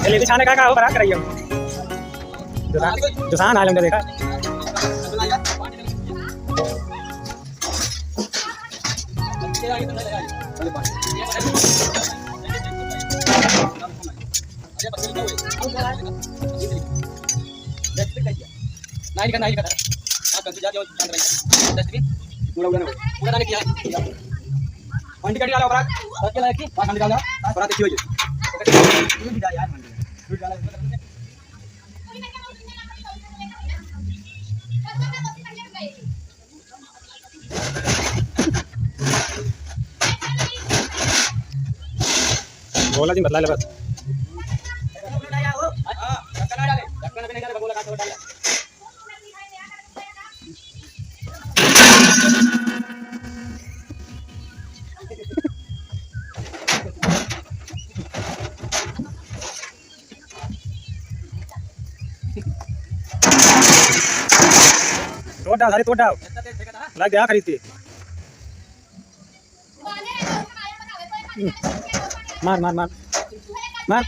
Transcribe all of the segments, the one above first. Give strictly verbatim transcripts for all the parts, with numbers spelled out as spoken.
जलेबी छाने का, का हो, बड़ा कराइए। जुसान, जुसान आ लंगा देखा। नहीं लिखा, नहीं लिखा। आप कंफ्यूज जाते हो, शांत रहिए। डस्टबिन पूरा उड़ा ना हो। पूरा दाने किया है। क्वांटिटी डाला, बरात। बरात के लायक की? बरात हम निकाला। बरात देखियो ये। बोला जी, बतला ले बस। तोड़ डाल, सारे तोड़ डाल। लग गया खरीद के। मार, मार, मार। मार।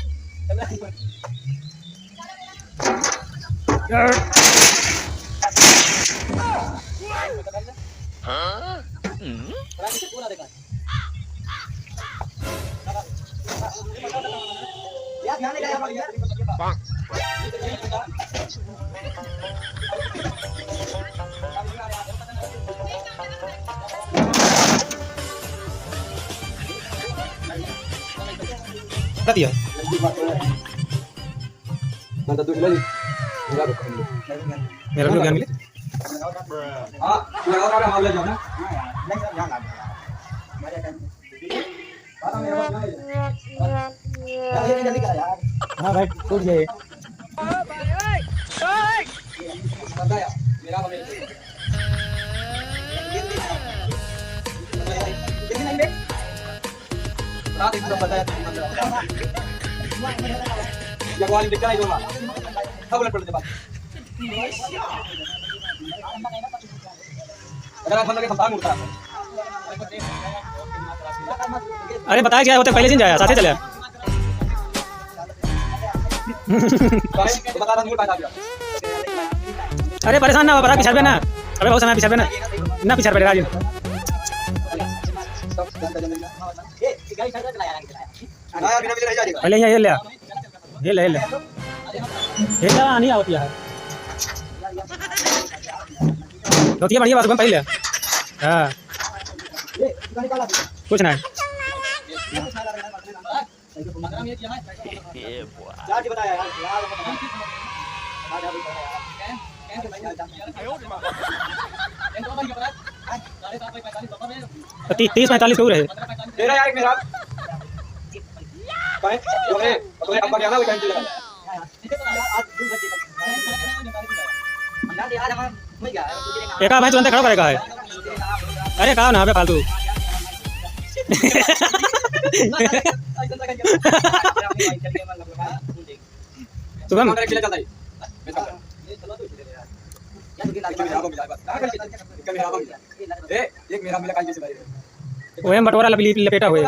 दिया। मेरा लोग ध्यान मिले। हाँ, मेरा और मामला जाना। हाँ भाई, टूट गए। अरे बताया क्या होता है, पहले से नहीं जाया, साथे चले। अरे परेशान ना हो, बड़ा पिछाड़ पे ना। अरे बहुत समय पिछाड़ पे ना, ना पिछाड़ पे राजी। पहले यहाँ ये ले, ये ले, ये ले। ये ले, नहीं आवत है। धोतिया बढ़िया बा, सुबह पहले। हाँ। कुछ ना। तो ती-, तीस पैंतालीस के ऊ रहे। तेरा यार एक मेरा। भाई, अबे, अबे, अब क्या ना, वो कहीं चला गया। एका भाई तुरंत खड़ा करेगा है। अरे का ना बे फालतू। शुभम। ए, एक मेरा मिला काल जैसे भाई। वही में बंटवारा लपी-, लपेटा हुए।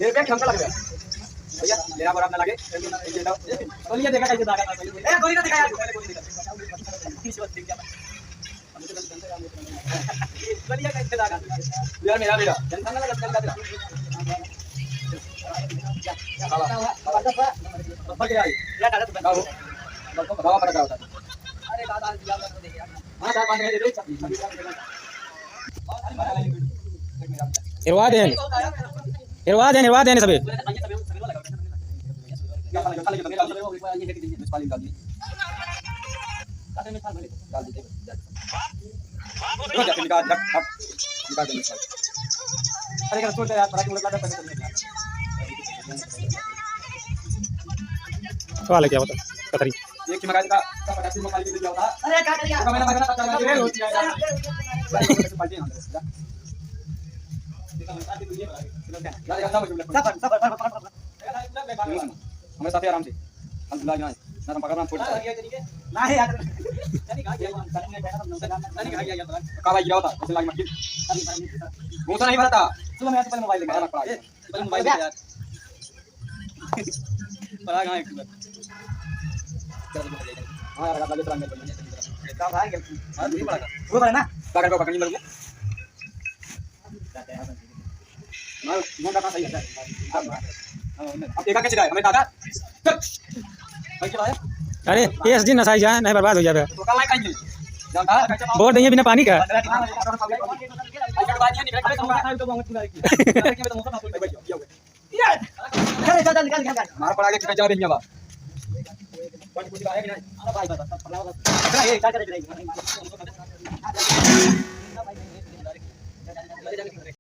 ये पे ठंडा लग रहा है। भैया, मेरा बराबर ना लगे। ये देखा कैसे दागा था। ए, गोली ना दिखा यार। गोली कैसे दागा? यार, मेरा, मेरा। टेंशन ना लगा, टेंशन ना लगा। बब्बा क्या है? क्या दादा तू बता? बाबा पड़ा क्या होता है? अरे दादा, हाँ, चार पाँच मिनट दे दो। हेरवा देन, हेरवा देन, हेरवा देन सबे। सवाल है क्या बता? कतरी। एक की मगाई का, का पचास की मगाई के लिए क्या होता? अरे, क्या करेगा? तो मैंने मगाई ना, पचास की मगाई होती है। सफर, सफर, सफर, सफर। हमारे साथ ही आराम से। हम बुला जाए। ना हम पकड़ रहा, हम छोड़ देते हैं। नहीं यार। का भाई गिरा होता? ऐसे लाग मत गिर। गुस्सा नहीं भरता। सुबह मैं आज पहले मोबाइल लेके आया। पकड़ रहा, पकड़ रहा। पहले मोबाइल लेके आया। पकड़ा कहाँ है? हाँ यार, लगे तो अंदर। का भाई? हाँ, नहीं पड़ा। वो पड़ा ना? पकड़ को, पकड़ नहीं लगे। अरे, ये एस डी नसाई जा, नहीं बर्बाद हो जाबे। वोट देंगे बिना पानी का।